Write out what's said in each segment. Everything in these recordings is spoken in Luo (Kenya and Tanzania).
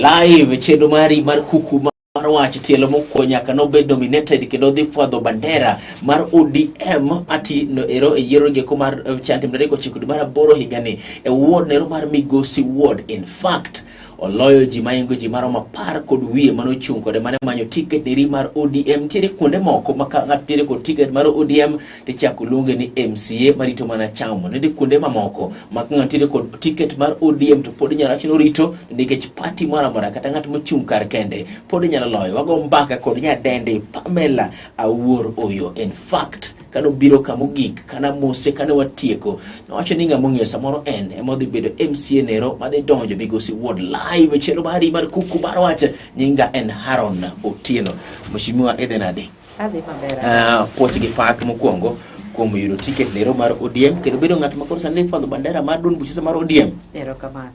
Live chenro mari mar kuku mar wach tielo mokwongo nyaka nobed nominated kendo dhi fwadho bandera mar ODM ati no ero e yiero geko mar chan tarik 9 dwe mar 8 higani e ward nero mar Migosi Ward. In fact, oloyo ji maingo ji maromo 10 kod wiye mane ochung' kode mane manyo ticket neri mar ODM. Nitiere kuonde moko ma ka ng'ato nitiere kod ticket mar ODM tichako luonge ni MCA marito mana chamo. Nitiere kuonde mamoko ma ka ng'ato nitiere kod ticket mar ODM to pod inyalo wacho ni orito nikech party moro amora kata ng'at mochung' kar kende pod inyalo loyo. Wago mbaka kod nyadendi Pamela Awuor Oyo. In fact, kane obiro kamogik, kane amose, kane watieko, nowacho ni ng'ama ong'eyo samoro en ema odhi bedo MCA nero madhi donjo Migosi Ward live e chenro mari mar kuku mar wach. Nyinga en Haron Otieno. Mheshimiwa, idhi nade? Adhi maber. Puoch gi pak mokwongo kuom yudo ticket nero mar ODM kendo bedo ng'at ma koro sani fwadho bandera mar duond buchisa mar ODM. Erokamano.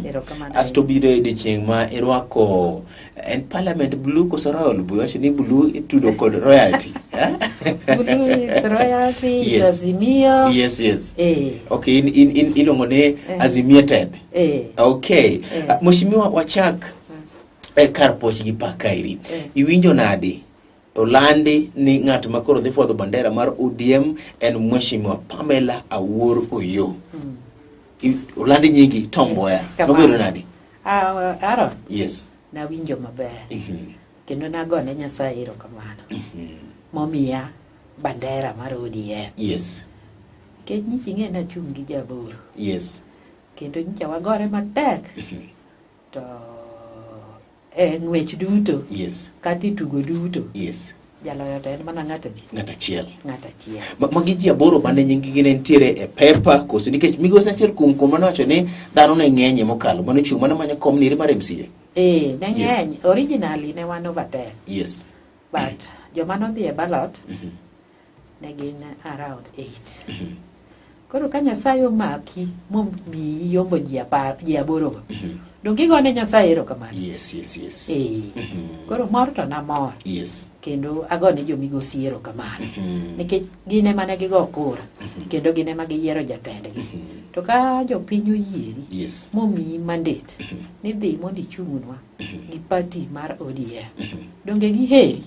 Erokamano. Asto biro e odiechieng' ma irwako en parliament blue koso royal blue? Wacho ni blue itudo kod royalty. Blue is royalty, Yes. Azimio. Yes. Eh. Okay, in iluongo ni Azimio 10. Eh. Okay. Eh. Mheshimiwa, wachak kar puoch gi pak kaeri. Iwinjo nade olandi ni ng'at ma koro dhi fwadho bandera mar ODM en Mheshimiwa Pamela Awuor Oyo? Olandi nyingi Tom Mboya. Kamano. Nobedo nade? Aaron, Yes. nawinjo maber. Kendo nagone Nyasaye erokamano. Momiya bandera mar ODM. Nikech nyicha ing'e nachung' gi jaboro. Kendo nyicha wagore matek. To e ng'wech duto. Kata e tugo duto. Jaloyo to en mana ng'ato adi? Ng'at achiel. Ng'at achiel. Magi ji 8 mane nying-gi ne nitiere e pepa koso nikech migosi achiel kuom kuom mane wacho ni dhano ne ng'eny mokalo mane ochung' mane manyo kom niri mar MCA. Ne ng'eny. Originally ne wan over 10. But joma nodhi e ballot ne gin around 8. Koro ka Nyasaye omaki momiyi yombo ji 10, ji 8 go. Donge igone Nyasaye erokamano? Yes. Koro mor to namor. Kendo agone jomigosi erokamano. Nikech gin ema ne gigo kura. Kendo gin ema giyiero jatendgi. To ka jopiny oyieri momiyi mandate ni dhi mondo ichung'nwa gi party mar ODM. Donge giheri?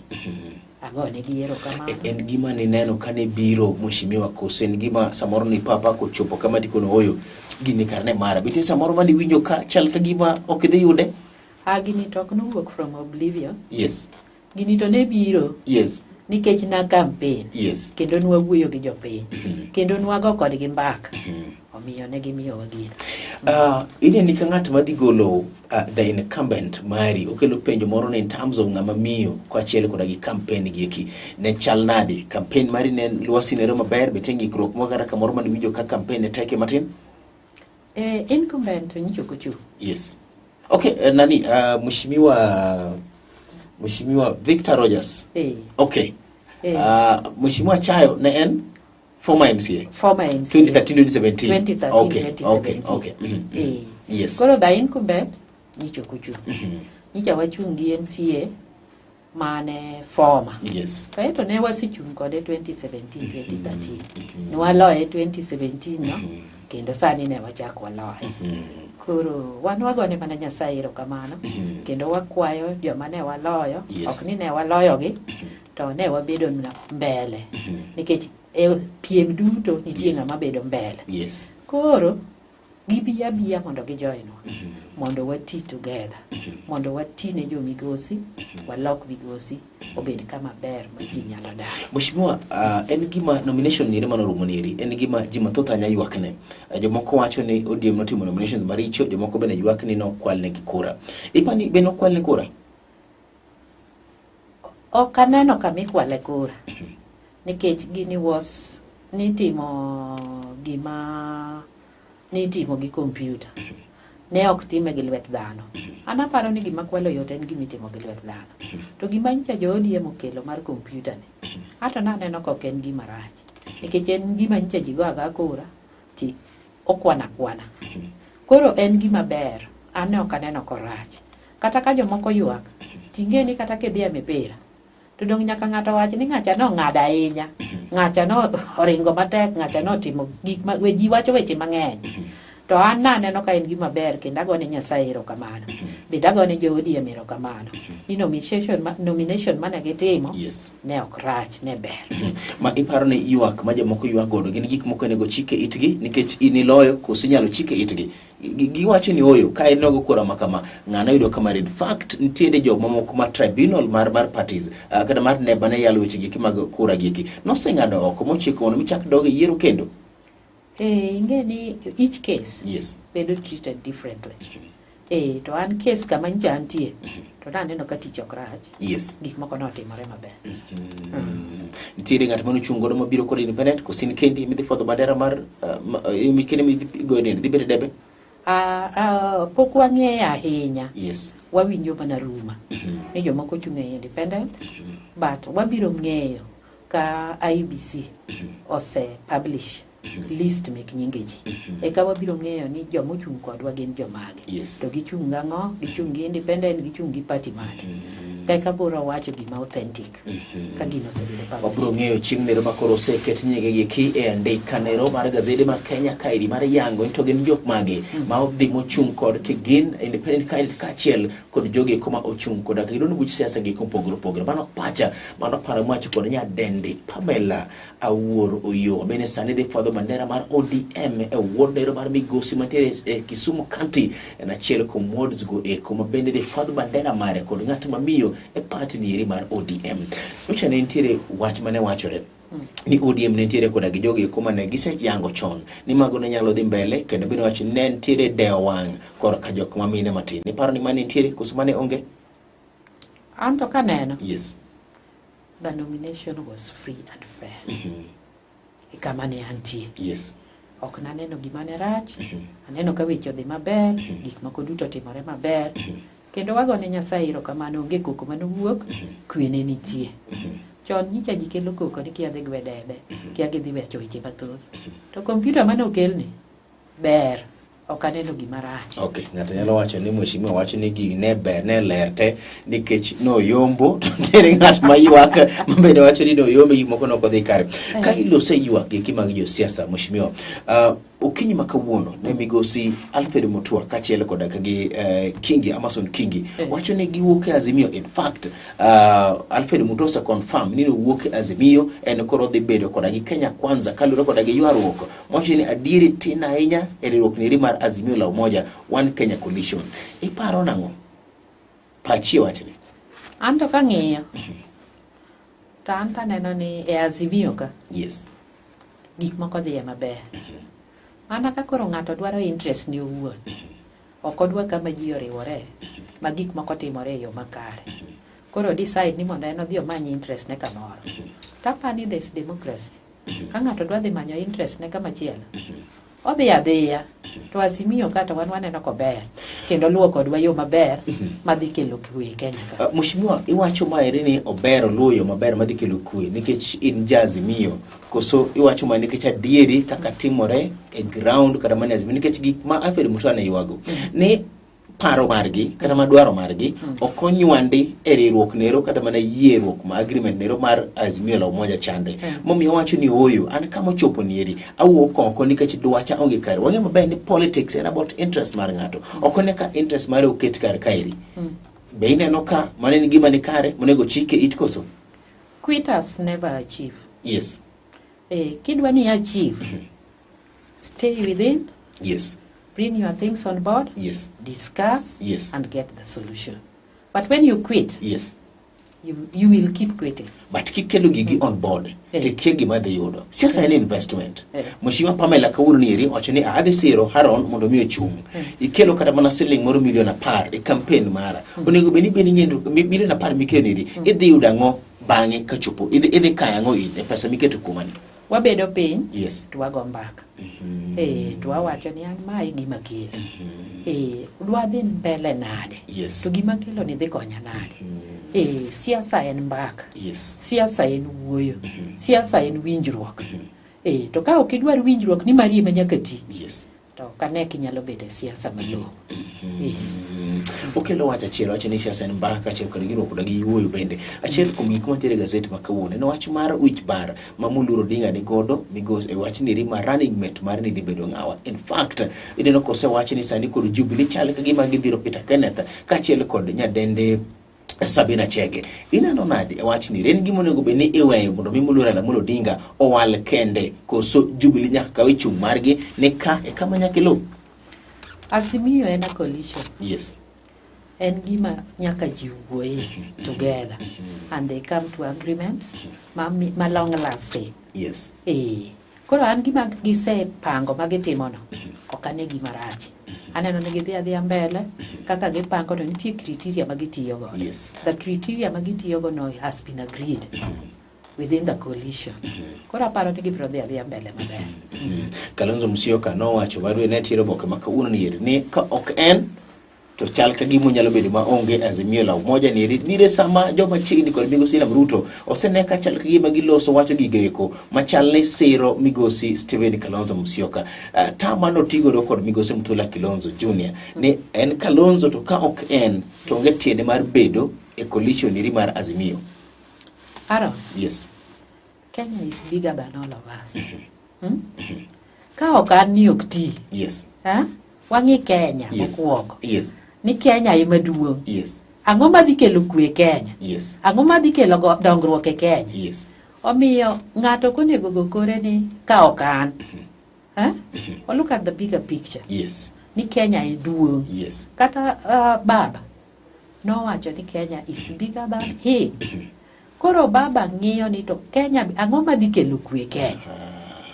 Agone gi erokamano. En gima nineno kane biro mheshimiwa koso en gima samoro ni papa kochopo kama dikono oyo gini kar ne mara. Nitie samoro mane iwinjo ka chal ka gima ok idhi yude? Gini to ok nowuok from oblivion. Gini to ne biro. Nikech na campaign. Kendo nwawuoyo gi jopiny. Kendo nwago kodgi mbaka. Omiyo ne gimiyowa gino. Ineni ka ng'at madhi golo the incumbent mari okelo penjo moro ni in terms of ng'ama miyo kaachiel koda gi campaign gi eki ne chal nade? Campaign mari ne lwasi nero maber, be nitie ng'ikruok moro kata kamoro mane iwinjo ka campaign ne tekie matin? Incumbent to nyicho ok ochung'. Yes. Okay, nani, Mheshimiwa Victor Rogers. Okay. Mheshimiwa Chayo ne en former MCA. Former MCA. 2013, 2017. 2013, 2017. Koro the incumbent nyicho ok ochung'. Nyicha wachung' gi MCA mane former. To ne wasechung' kode 2017, 2013. Ne waloye 2017 no, kendo sani ne wachak waloye. Koro wan wagone mana Nyasaye erokamano, kendo wakwayo joma ne waloyo, ok ni ne waloyogi, to ne wabedo mbele. Nikech e piem duto nitie ng'ama bedo mbele. Koro gibi abiya mondo gijoinwa, mondo wati together, mondo wati ne jo Migosi, walok Migosi obed kama ber ma ji nyalo dak. Mheshimiwa, en gima nomination nire manorumo niri, en gima ji mathoth anya ywakne. Jomoko wacho ni ODM notimo nominations maricho, jomoko bende ywak ni nokwalnegi kura. Ipani be nokwalne kura? Ok aneno kama ikwale kura. Nikech gini was nitimo gima nitimo gi kompyuta. Ne ok time gi lwet dhano. An aparo ni gima kwalo yot en gima itimo gi lwet dhano. To gima nyicha jo ODM okelo mar kompyuta ni, ato naneno ka ok en gima rach. Nikech en gima nyicha ji go aga kura, ti okwana kwana. Koro en gima ber, an ne ok aneno korach. Kata ka jomoko ywak, ting'e ni kata kidhi e mipira, to dong' nyaka ng'ato wach ni ng'acha nong'ado ahinya, ng'acha no oringo matek, ng'acha notimo gik ma we ji wacho weche mang'eny. To an naneno ka en gima ber kendo agone Nyasaye erokamano. Bende agone jo ODM erokamano. Ni nomination mane gitimo ne ok rach, ne ber. Ma iparo ni ywak ma jomoko ywak godo gin gik moko onego chike itgi nikech in iloyo koso inyalo chike itgi. Giwacho ni oyo ka en nogo kura ma kama ng'ano yudo kama. In fact nitiere jok mamoko ma tribunal mar parties kata mar NEBA ne yalo weche giki mag kura gieki noseng'ado oko mochiko mondo michak dog e yiero kendo. Ing'e ni each case bedo treated differently. To an case kama nyicha antie to naneno ka tich ok rach. Gik moko notimore maber. Nitiere ng'at mane ochung' godo mabiro kod independent koso in kendi midhi fwadho bandera mar kendi midhi goyo nende dhi bedo debe? Pok wang'eyo ahinya. Wawinjo mana rumour ni jomoko ochung' e independent, but wabiro ng'eyo ka IEBC ose publish list mek nyinge ji. Eka wabiro ng'eyo ni joma ochung' kodwa gin jomage. To gichung' gang'o, gichung' gi independent, gichung' gi party mane. Eka biro wacho gima authentic ka gino osebedo published. Wabiro ng'eyo chieng' nero ma koro oseket nyinge gi e andika nero mar gazede ma Kenya kaeri mar yango ni to gin jok mage ma odhi mochung' kod gin independent candidate kaachiel kod jogi eko ma ochung' koda ka gidonjo buch siasa gi mopogore opogore. Mano pacha, mano paro mwacho kod nyadendi Pamela Awuor Oyo. Bende sani dhi fwadho bandera mar ODM e ward nero mar Migosi mantiere e Kisumu County, en achiel kuom wards go eko ma bende dhi fwadho bandera mare kod ng'at mamiyo e party ni eri mar ODM. Nyocha ne nitiere wach mane wachore ni ODM ne nitiere koda gi jogi eko mane giseyango chon ni mago ne nyalo dhi mbele kendo bende wacho ni ne nitiere dewo wang' korka jok ma mine matin. Iparo ni mane nitiere koso mane onge? An to kaneno the nomination was free and fair. E kama ne antie. Ok naneno gima ne rach, aneno ka weche odhi maber, gik moko duto otimore maber. Kendo wagone Nyasaye erokamano, onge koko manowuok, kwe ne nitie. Chon nyicha ji kelo koko ni kia dhi gwe debe, kia gidhi wacho weche mathoth. To kompyuta mane okelni ber, ok aneno gima rach. Okay, ng'ato nyalo wacho ni mheshimiwa wacho ni gigi ne ber, ne ler te nikech noyombo to nitiere ng'at ma ywak ma bende wacho ni noyombe gik moko nok odhi kare. Ka ilose ywak gi mag josiasa mheshimiwa, okinyi ma kawuono ne migosi Alfred Mutua kaachiel koda ka gi Kingi, Amason Kingi wacho ni giwuok e Azimio. In fact, Alfred Mutua ose confirm ni nowuok e Azimio, en koro odhi bedo koda gi Kenya Kwanza kaluwore koda gi ywaruok wacho ni adieri tin ahinya e riwruok neri mar Azimio la Umoja One Kenya Coalition. Iparo nang'o? Pachi wachni. An to kang'iyo, to an to aneno ni e Azimio ka gik moko dhiye maber. Mana ka koro ng'ato dwaro interest ne owuon, ok odwa kama ji oriwore ma gik moko timore e yo makare. Koro decide ni mondo en odhi omany interest ne kamoro. To apani ni there's democracy. Ka ng'ato dwa dhi manyo interest ne kama chielo, odhi adhiya. To Azimio ka to wan waneno kober kendo luwo kodwa yo maber madhi kelo kwe e Kenya ka. Mheshimiwa, iwacho maeri ni ober oluwo yo maber madhi kelo kwe nikech in ja Azimio, koso iwacho ma nikech adieri kaka timore e ground kata mana e Azimio, nikech gik ma Alfred Mutua ne ywago ni paro margi kata ma dwaro margi ok onywandi e riwruok nero kata mana yieruok ma agreement nero mar Azimio la Umoja chande. Momiyo owacho ni ooyo, an kama ochopo nieri awuok oko nikech dwacha onge kare. Wang'eyo maber ni politics en about interest mar ng'ato. Ok one ka interest mare oket kar kaeri. Be ineno ka mano en gima ni kare monego chike it koso? Quitters never achieve. Kidwa ni achieve, stay within. Bring your things on board. Discuss. And get the solution. But when you quit, you will keep quitting. But kikelo gigi on board, tikia gima dhi yudo. Siasa en investment. Mheshimiwa Pamela kawuono ni eri owacho ni adhi siro Haron mondo mi ochung'. Ikelo kata mana siling moro milion 10 e campaign mara. Onego bed ni bed ni milion 10 mikelo ni eri, idhi yudo ang'o bang'e kachopo? Idhi kayo ang'o in e pesa miketo kuomani? Wabedo piny, to wago mbaka. To wawacho ni an mae gima kelo. Dwa dhi mbele nade? To gima kelo ni dhi konya nade? Siasa en mbaka. Siasa en wuoyo. Siasa en winjruok. To ka ok idwar winjruok ni mari ema nyaka ti. To ok ane kinyalo bedo e siasa malong'o. Okelo wach achiel, wacho ni siasa en mbaka achiel kod giruok koda gi wuoyo bende. Achiel kuom gik mantiere e gazet ma kawuono en wach mar wich bar ma Moluor Odinga ni godo migos e wach niri ma running mate mare ni dhi bedo ng'awa. In fact, ineno kosewach ni sani kod Jubilee chal ka gima gidhiro Peter Kenneth kaachiel kod nyadende Sabina Chege. Ineno nade e wach ni? En gima onego bed ni iweyo mondo mi Moluor Raila Amolo Odinga owal kende koso Jubilee nyaka kaw e chung' margi ni ka e kama nyaka iluw? Azimio en a coalition. Yes. En gima nyaka ji wuoye together and they come to agreement ma long lasting. Yes. Koro an gima gisepango ma gitimono ok ane gima rach. Aneno ni gidhi adhiya mbele kaka gipango to nitie criteria ma gitiyo godo. Yes. The criteria ma gitiyo go no has been agreed within the coalition. Koro aparo ni gibiro dhi adhiya mbele maber. Kalonzo Musyoka nowacho barue ne tiere oboke ma kawuono ni eri ni ka ok en to chal ka gima onyalo bedo maonge Azimio la Umoja ni eri dire sama joma chiegni kod migosi William Ruto osene ka chal ka gima giloso wacho gigo eko machal ni siro migosi Stephen Kalonzo Musyoka. Tama notigodo kod migosi Mutula Kilonzo Junior ni en Kalonzo to ka ok en to onge tiende mar bedo e coalition eri mar Azimio. Aaron. Yes. Kenya is bigger than all of us. Ka ok an ni ok ti. Yes. Ha? Wang'i Kenya Yes. mokwongo. Yes. Ni Kenya ema duong'. Yes. Ang'o madhi kelo kwe Kenya? Yes. Ang'o madhi kelo dongruok e Kenya? Yes. Omiyo ng'ato ok onego go kore ni ka ok an. Ha? Well, look at the bigger picture. Yes. Ni Kenya e duong'. Yes. Kata baba nowacho ni Kenya is bigger than him. Koro baba ng'iyo ni to Kenya ang'o madhi kelo kwe Kenya?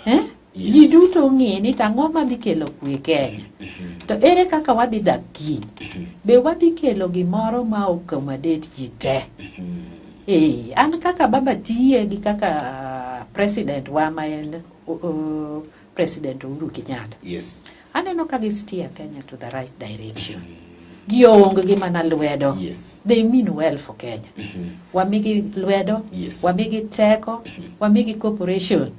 Yes. Ji duto ng'iyo ni to ang'o madhi kelo kwe Kenya? To ere kaka wadhi dak kiny? Be wadhi kelo gimoro ma ok accommodate ji te? An kaka baba tiye gi kaka president wa ma en President Uhuru Kenyatta. Yes. Aneno ka gi steer Kenya to the right direction. Gi onge gi mana lwedo. Yes. They mean well for Kenya. Wamigi lwedo, Yes. wamigi teko, wamigi cooperation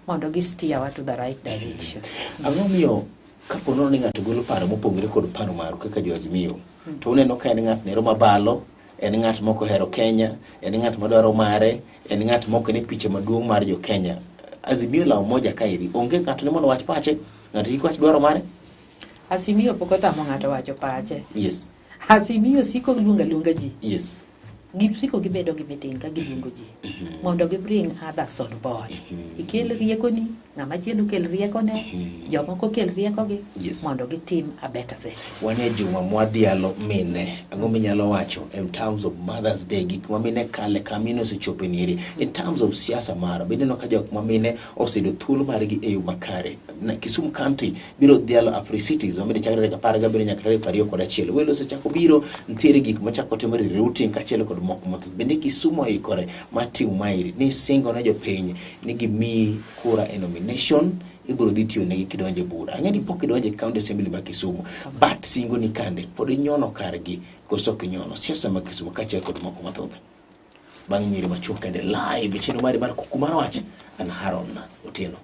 mondo gi steer wa to the right direction. Ang'o miyo kapo nono ni ng'ato golo paro mopogore kod paro maru kaka jo Azimio, to uneno ka en ng'at nero mabalo, en ng'at mok ohero Kenya, en ng'at madwaro mare, en ng'at mok ne picha maduong' mar jo Kenya. Azimio la Umoja kaeri, onge ng'ato ne mondo wach pache, ng'ato kik wach dwaro mare? Azimio pok otamo ng'ato wacho pache. Yes. Azimio siko luongo aluonga ji. Yes. Gisiko gibedo gi meeting ka giluongo ji mondo gi bring others on board. Ikel riekoni, ng'ama chielo kel riekone, jomoko kel riekogi Yes. mondo gitim a better thing. Wan e juma mwadhialo mine, ang'o minyalo wacho in terms of Mother's Day, gik ma mine kale ka mine osechopo e nieri, in terms of siasa maro, bende ineno ka jok ma mine oseyudo thuolo margi e yo makare. Kisumu County biro dhialo Afri Cities, ma bende chakre tarik apar gabiriyo nyaka tarik piero ariyo kod achiel. Welo osechako biro, nitiere gik machako timore rerouting kaachiel kod moko mathoth. Bende Kisumu oikore mar timo maeri, ni singo ne jopiny ni gimiyi kura e nomination, ibiro dhi tiyo negi kidonjo e bura. Ang'e ni pok idonjo e County Assembly ma Kisumu, but singo ni kande pod inyono kargi koso ok inyono. Siasa ma Kisumu kaachiel kod moko mathoth. Bang' nyiri machuok kende live e chenro mari mar Kuku mar Wach, an Haron Otieno.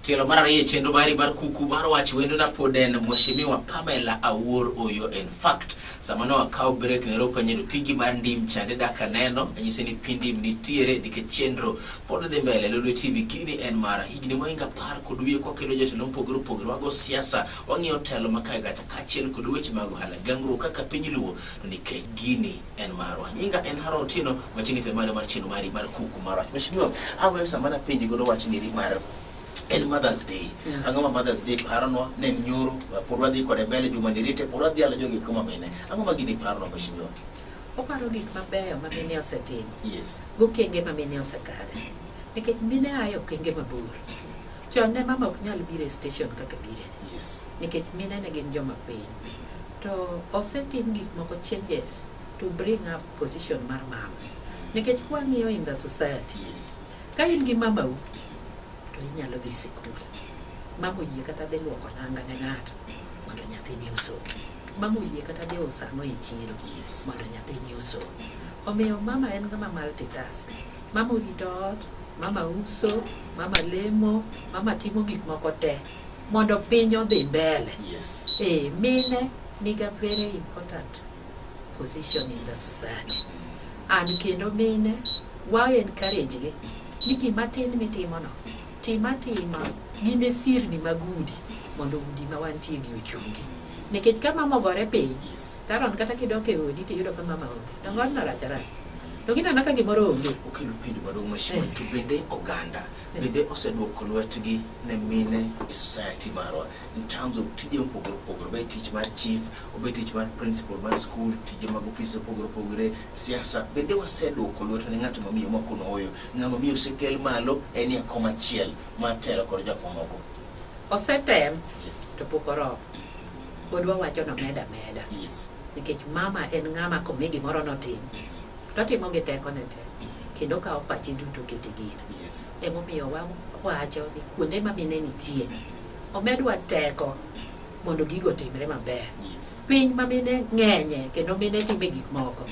Tielo mar ariyo e chenro mari mar kuku mar wach wendo na pod en Mheshimiwa Pamela Awuor Oyo. In fact, sama ne wakawo break nero penjo pigi mar ndim chande dak aneno, anyise ni pi ndim nitiere nikech chenro pod dhi mbele. Lolwe TV gini en mara higni mohingo 10 kod wiye kwakelo jotelo mopogore opogore, wago siasa, wang'iyo telo makae kacha kaachiel kod weche mag ohala gangruok kaka piny luo, to nikech gini en marwa. Nyinga en Harold Otieno, machiegni telo mare mar chenro mari mar kuku mar wach. Mheshimiwa, aweyo sama napenji godo wach niri mar en Mother's Day. Ang'o ma Mother's Day paronwa? Ne en nyoro, pod wadhi kode mbele juma ni rite, pod wadhi alo jogi kuma mine. Ang'o ma gini paronwa, Mheshimiwa? Oparo gik mabeyo ma mine osetimo. Yes. Gokenge ma mine osekadhe. Nikech mine aye okenge mabor. Chon ne mama ok nyal biro e station kaka bire. Yes. Nikech mine ne gin joma piny. To osetim gik moko changes to bring up position mar mama. Nikech kwang'iyo in the society, Yes. ka in gi mamau, to inyalo dhi sikul. Mama oyie kata dhi luoko nanga ne ng'ato mondo nyathini osom. Mama oyie kata dhi uso ang'o e chiro Yes. mondo nyathini osom. Omiyo mama en ng'ama multitask. Mama orito ot, mama uso, mama lemo, mama timo gik moko te mondo piny odhi mbele. Yes. Mine niga very important position in the society. And kendo mine wa encourage gi ni gima tin mitimono, tim atima, gin e sirni mag udi mondo udi ma wantie gi ochungi. Nikech ka mama ogore piny, Yes. Taron kata kidok e odi tiyudo ka mama onge. Donge odno rach arach. To gineno ka gimoro onge. Okelo penjo maduong' Mheshimiwa, Eh. to bende oganda Eh. bende oseduoko lwetgi ne mine e society marwa in terms of tije mopogore opogore, obed tich mar chief, obed tich mar principal mar school, tije mag ofis mopogore opogore, siasa, bende waseduoko lwetwa ne ng'at mamiyo makono oyo, ng'ama miyo osekel malo en e kom achiel mar telo kod jok mamoko. Osetem Yes. to pok oromo. Pod wawacho nomed ameda. Yes. Nikech mama en ng'ama komi gimoro notim, totimo gi tekone te, kendo okawo pache duto okete gino. Yes. Emomiyo wawacho ni kuonde ma mine nitie, omedwa teko mondo gigo otimre maber. Yes. Piny ma mine ng'enye kendo mine time gik moko,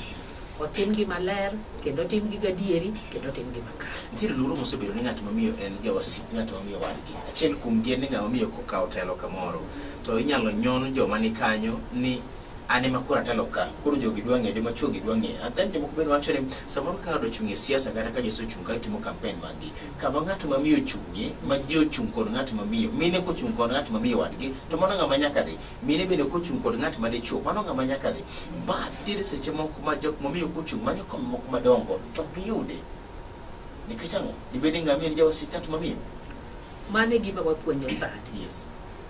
otimgi maler kendo otimgi gadieri kendo otimgi makare. Nitiere luoro mosebedo ni ng'at mamiyo en jawasik ng'at mamiyo wadgi. Achiel kuom gi en ni ng'ama miyo kokawo telo kamoro to inyalo nyon joma ni kanyo ni an ema koro atelo ka, koro jogi dwa ng'eyo, joma chuo gi dwa ng'eyo. And then jomoko bende wacho ni samoro ka ng'ato ochung' e siasa kata ka ji osechung' ka timo campaign mag gi, kama ng'at mamiyo ochung'ie, ma ji ochung' kod ng'at mamiyo, mine kochung' kod ng'at mamiyo wadgi, to mano ng'ama nyaka dhi. Mine bende kochung' kod ng'at ma dichuo, mano ng'ama nyaka dhi. But nitiere seche moko ma jok mamiyo kochung' manyo kombe moko madongo to ok giyude. Nikech ang'o? Dibed ni ng'ama en jawasik ng'at mamiyo? Mano e gima wapuonjo sani. Yes.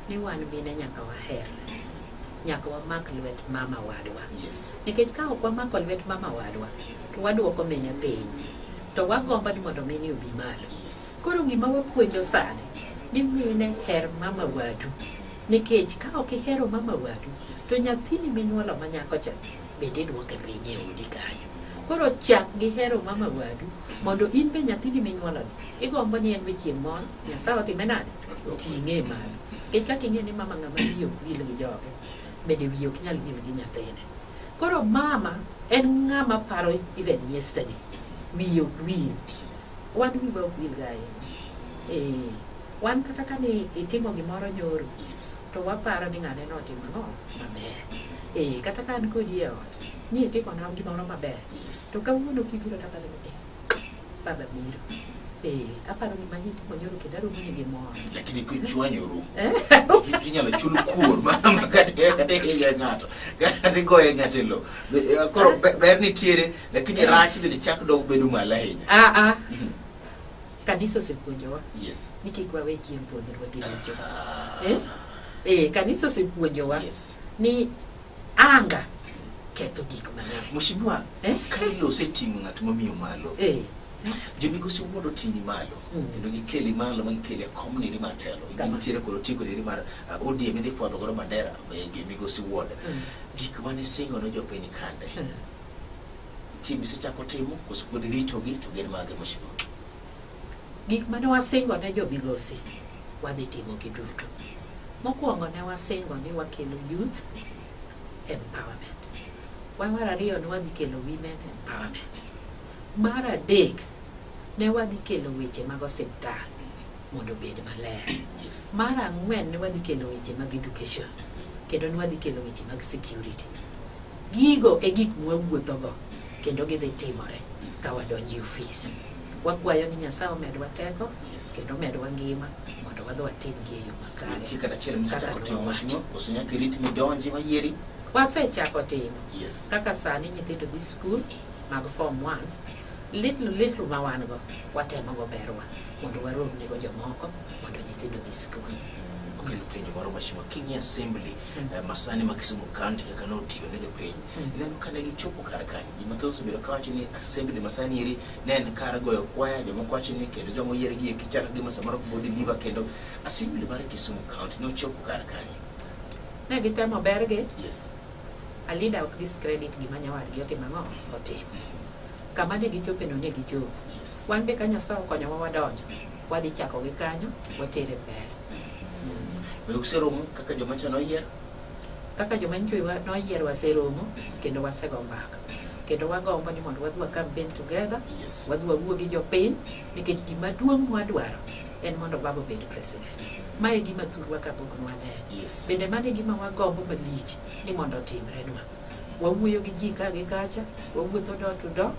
Ni wan mine nyaka waherre. Nyaka wamak lwet mama wadwa. Yes. Nikech ka ok wamako lwet mama wadwa, to waduoko mine piny. To wagombo ni mondo mine obi malo. Yes. Koro gima wapuonjo sani, ni mine her mama wadu. Nikech ka ok ihero mama wadu, to nyathini minyuolo ma nyako cha, bende iduoke piny e odi kanyo. Koro chak gi hero mama wadu, mondo in be nyathini minyuolo ni, igombo ni en be chieng' moro, Nyasaye otime nade? Oting'e malo. Nikech kaka ing'e ni mama ng'ama wiye ok wil gi joge, bende wiye ok nyal wil gi nyathine. Koro mama en ng'ama paro even yesterday, wiye ok wil. Wan wiwa ok wil ga ahinya. Wan kata ka ni itimo gimoro nyoro, Yes. to waparo ni ng'ane notimo ang'o maber. Kata ka an kodi e ot, ni itimona gimoro maber. Yes. To kawuono kibiro to aparo ni, baba biro. Aparo gima ne itimo nyoro kendo aromo ni gi mor. Lakini kichwanyoru, Eh? inyalo chul kuor ma kata ihinyo ng'ato, kata igoye ng'ato e lowo. Koro ber nitiere, lakini rach bende chak dog bedo malo ahinya. Ah, ah. Kanisa osepuonjowa. Yes. Ni kik wawe chieng' puonjruok gi richo. Ah. Kanisa osepuonjowa. Yes. Ni anga ketho gik mang'eny. Mheshimiwa, ka ilo oseting'o ng'at mamiyo malo. Jomigosi wuod oting'i malo, kendo gikeli malo ma gikeli e kom niri mar telo. Kama. Gintiere kod otiko niri mar ODM idhi fwadho godo bandera gi migosi wuod. Gik mane isingo ne jopiny kande. Nitie misechako timo, koso pod iritogi to gin mage Mheshimiwa? Gik mane wasingo ne jomigosi, wadhi timo gi duto. Mokwongo ne wasingo ni wakelo youth empowerment. Mar ariyo ne wadhi kelo women empowerment. Mar adek ne wadhi kelo weche mag osiptal mondo obed maler. Mar ang'wen ne wadhi kelo weche mag education kendo ne wadhi kelo weche mag security. Gigo e gik mwawuothogo kendo gidhi timore ka wadonjo e ofis. Wakwayo ni Nyasaye omedwa teko kendo omedwa ngima mondo wadhi watimgi e yo makare. Nitie kata achiel Kaka misechako timo nwawacho. mheshimiwa, koso nyaka irit midonji mayieri? Wasechako timo. Yes. Kaka sani nyithindo dhi skul mag form ones, little little ma wan go watemo go berwa mondo warom nego jomoko mondo nyithindo dhi skul. Okelo penjo moro mheshimiwa, king'iyo assembly Mm. masani ma Kisumu County kaka notiyo ne jopiny, ineno ka ne gichopo kar kanyo, ji mathoth osebedo kawacho ni assembly masani eri ne en kar goyo kwaya, jomoko wacho ni kendo joma oyier gi eki chalo gima samoro ok bo deliver kendo assembly mar Kisumu County nochopo kar kanyo. Ne gitemo bergi, Yes. a leader ok discredit gima nyawadgi otimo ang'o? Otimo. Kama ne gichope no ne gichopo. Yes. Wan be ka Nyasaye okonyowa wadonjo, wadhi chako gi kanyo, watere mbele. Be useromo kaka joma chon oyier? Kaka joma nyocha noyier waseromo kendo wasego mbaka. Kendo wagombo ni mondo wadhi wa campaign together, Yes. wadhi wawuo gi jopiny, nikech gima duong' mwadwaro en mondo baba obed president. Ma e gima thurwa kapok nwaneno. Yes. Bende mano e gima wagombo malich ni mondo otimrenwa. Wawuoyo gi ji ka gi kacha, wawuotho door to door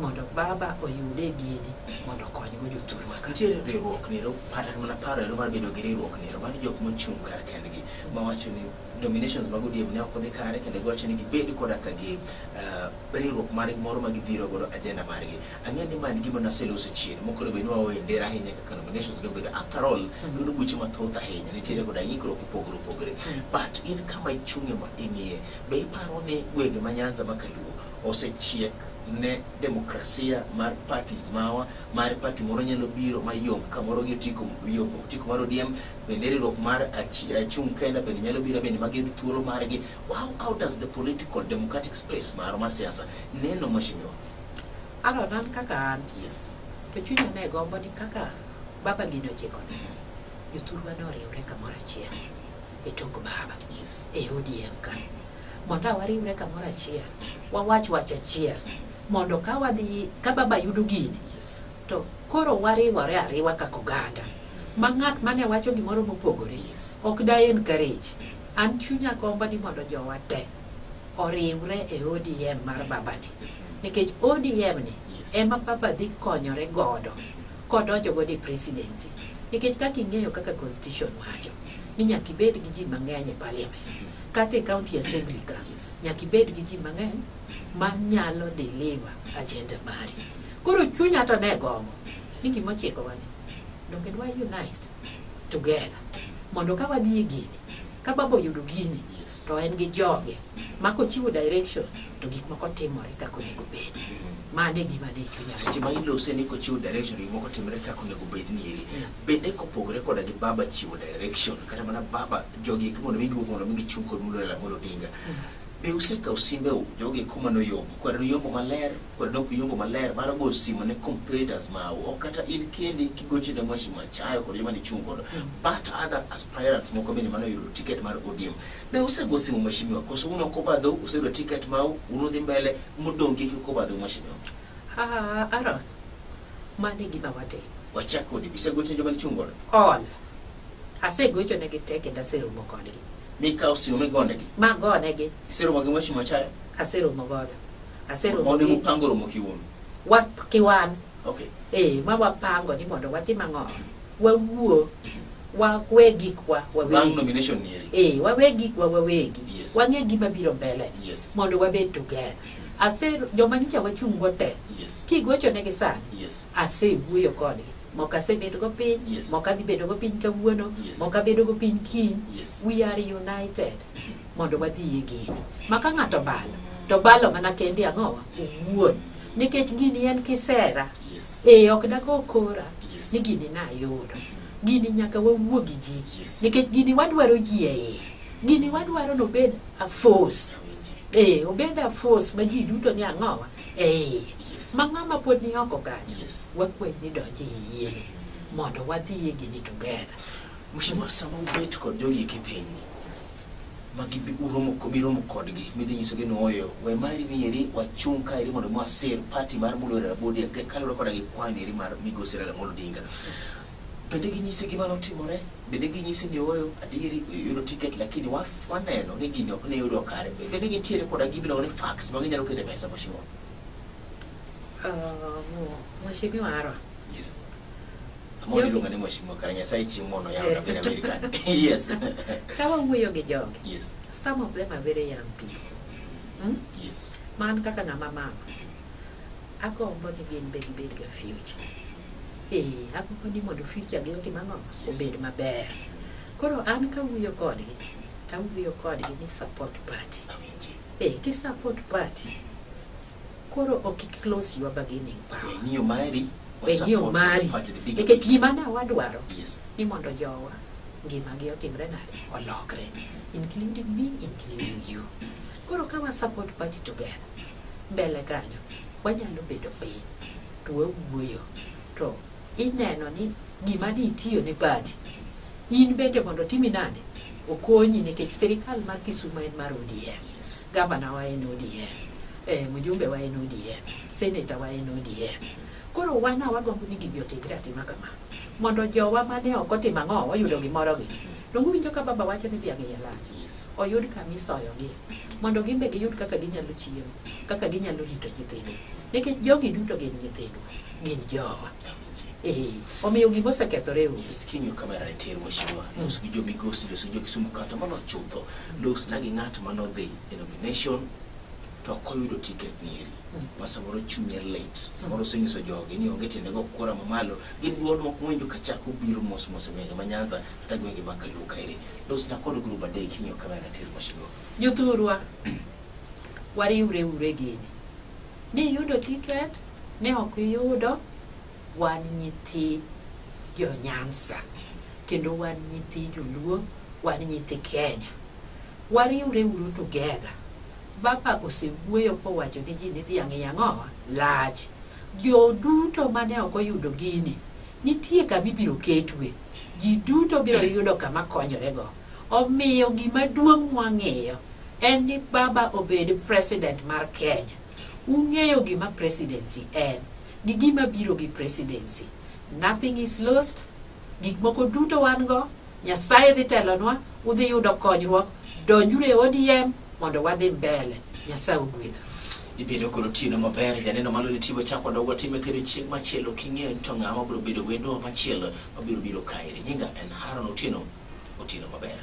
mondo baba oyude gini mondo okonygo jothurwa ka. Nitiere riwruok nero, kata mana paro ero mar bedo gi riwruok nero mar jok mochung' kar kendgi mawacho ni nominations mag ODM ne ok odhi kare kendo giwacho ni gibed koda ka gi riwruok margi moro ma gidhiro godo agenda margi. Ang'eyo ni ma en gima naseloso chien mokoro bed ni waweyo ndera ahinya kaka nominations nobedo. After all, yudo buche mathoth ahinya, nitiere koda ng'ikruok mopogore opogore. But in kama ichung'e ma ing'iye, be iparo ni gwenge ma Nyanza ma Kaluo osechiek ne demokrasia mar parties mawa mar party moro nyalo biro mayomb kamoro gi otiko yombo otiko mar ODM bende riwruok mar achung' kenda bende nyalo biro bende magiyud thuolo margi. How does the political democratic space mar siasa neno mheshimiwa? Aaron, an kaka an, Yes. to chunya ne gombo ni kaka baba gini ochikone, jothurwa noriwre kamoro achiel e tok baba Yes. e ODM ka. Mondo a wariwre kamoro achiel, wawach wach achiel, mondo ka wadhi, ka baba yudo gini, Yes. to koro wariwore ariwa kaka oganda. Ma ng'at mane wacho gimoro mopogore, Yes. ok da encourage. An chunya gombo ni mondo jowa te oriwre e ODM mar babani. Nikech ODM ni Yes. ema baba dhi konyore godo kodonjo godo e presidency. Nikech kaka ing'eyo kaka constitution wacho ni nyaka ibed gi ji mang'eny e parliament kata e county assembly ka Yes. nyaka ibed gi ji mang'eny manyalo deliver agenda mari. Koro chunya to ne gombo ni gimochikowa ni donge dwa unite together mondo ka wadhi e gini ka baba oyudo gini Yes. to en gi joge ma kochiwo direction to gik moko timore kaka onego bedi. Mano e gima ne chunya Seche ma ilose ni kochiwo direction gik moko timre kaka onego bed ni eri. Mm. Bende kopogore koda gi baba chiwo direction kata mana baba jogi eki mondo mi giwuok mondo mi gichung' kod Mulu Raila Amolo Odinga. Be usekawo simbeu jogi eko manoyombo kwer noyombo maler kwer nok yombo maler mar goyo simu ne competitors mau ok kata in kendi kigocho ne mheshimiwa Chayo kod joma nichung' godo but other aspirants moko bende manoyudo ticket mar ODM. Be usego simu mheshimiwa koso un ok obadhou useyudo ticket mau un udhi mbele modong' gi kik obadhou mheshimiwa? Ah, Aaron, mano e gima watimo. Wachak kodi isegocho ne joma nichung' godo All. Asegocho negi te kendo aseromo kodgi. mikawo simu migonegi Magonegi, iseromo gi mheshimiwa Chayo aseromo godo. Aseromo mondo gi mupango romo kiwuono wa kiwan. okay Eh, ma wapango ni mondo watim ang'o? Wawuo, wawe gikwa bang' wawegi. nomination ni eri Eh, wawe gikwa wawegi. Yes. Wang'e gima biro mbele. Yes. Mondo wabed together. Ase joma nyocha wachung' go te. Yes. Kigocho negi sani. Yes. Asewuoyo kodgi. Moko asebedo go piny, Yes. moko adhi bedo go piny kawuono, Yes. moko abedo go piny kiny. Yes. We are united mondo wadhi e gini. Ma ka ng'ato obalo, to obalo mana kende ang'owa? Owuon. Nikech gini en kisera. Yes. Eh, ok dago kora Yes. ni gini nayudo. Gini nyaka wawuo gi ji. Yes. Nikech gini wadwaro ji e iye. Gini wadwaro nobed a force. Awinji. Eh, obed a force ma ji duto ni ang'owa e iye. Yes. Ma ng'ama pod ni oko kanyo. Yes. Wakwayi ni donj e yiene mondo wadhi e gini together. Mheshimiwa, sama ubet kod jogi eki piny ma uromo miromo kodgi midhi nyisogi ni oyo we mari ni eri wachung' kaeri mondo mwasir party mar Mulu Raila Amolo Odinga kaluwore koda gi kwayo ni eri mar migosi Raila Amolo Odinga. Bende ginyisi gima notimore? Bende ginyisi ni ooyo adieri yudo ticket lakini waneno ni gini ok ne yudo kare. Bende gintiere koda gima iluongo ni facts ma ginyalo keto e mesa mheshimiwa? Mheshimiwa Aaron. Yes. Amor iluonga ni mheshimiwa kare Nyasaye chieng' mondo yaw na bende Amerika. Yes. Ka wawuoyo gi jogi. Yes. Some of them are very young people. Yes. Man kaka ng'ama mama. Agombo ni gin be gibed ga future. Agombo ni mondo future gi otim ang'o? Obed maber. Koro an kawuoyo kodgi, tawuoyo kodgi ni support party. Ki support party, koro ok i close your bargaining power. Ng'iyo mari. Ng'iyo mari. Nikech gima ne wadwaro ni mondo jowa ngimagi otimre nade? Olokre. Including me, including you. Koro ka wa support party together, mbele kanyo, wanyalo bedo piny to wawuoyo to ineno ni gima ni itiyo ne party in bende mondo timi nade okonyi nikech sirikal mar Kisumu en mar ODM, gavana wa en ODM, mjumbe wa en ODM, senator wa en ODM. Koro wan wagombo ni gigi otimre atima kama mondo jowa mane ok otimo ang'o oyudo gimoro gi. Donge uwinjo ka baba wacho ni dhiang' iye lach oyud kama isoyogi mondo gin be giyud kaka ginyalo chiemo, kaka ginyalo rito nyithindwa nikech jogi duto gin nyithindwa, gin jowa. Omiyo gima osekethore onge. King'iyo kamera nitie mheshimiwa, los gi jo Migosi, los gi jo Kisumu kata mano chutho, los na gi ng'at manodhi e nomination to ok oyudo ticket nieri. Ma samoro chunye lit, samoro osenyiso jogi ni onge tiende go kura mamalo, gin duol moko winjo ka chako biro mos mos e gwenge ma Nyanza kata gwenge ma Kaluo kaeri. Los na kod grup adek king'iyo kamera nitie mheshimiwa. Jothurwa, wariwre uru e gini. Ni iyudo ticket, ne ok iyudo, wan nyithi jo Nyanza kendo wan nyithi joluo, wan nyithi Kenya. Wariwre uru together. Baba osewuoyo kowacho ni ji ni dhiang' iye ang'o? Lach. Jo duto mane ok oyudo gini, nitie kama ibiro ketwe. Ji duto biro yudo kama konyorego. Omiyo gima duong' mwang'iyo en ni baba obed president mar Kenya. Ung'eyo gima presidency en, gi gima biro gi presidency. Nothing is lost. Gik moko duto wan go, Nyasaye dhi telonwa, udhi yudo konyruok, donjuru e ODM mondo wadhi mbele. Nyasaye ogwedhu. Ibedo kod otieno maber, janeno malo ni tibo chako dog watime kendo chieng' machielo king'eyo ni to ng'ama biro bedo wendo machielo mabiro biro kaeri. Nyinga en Haron Otieno, otieno maber.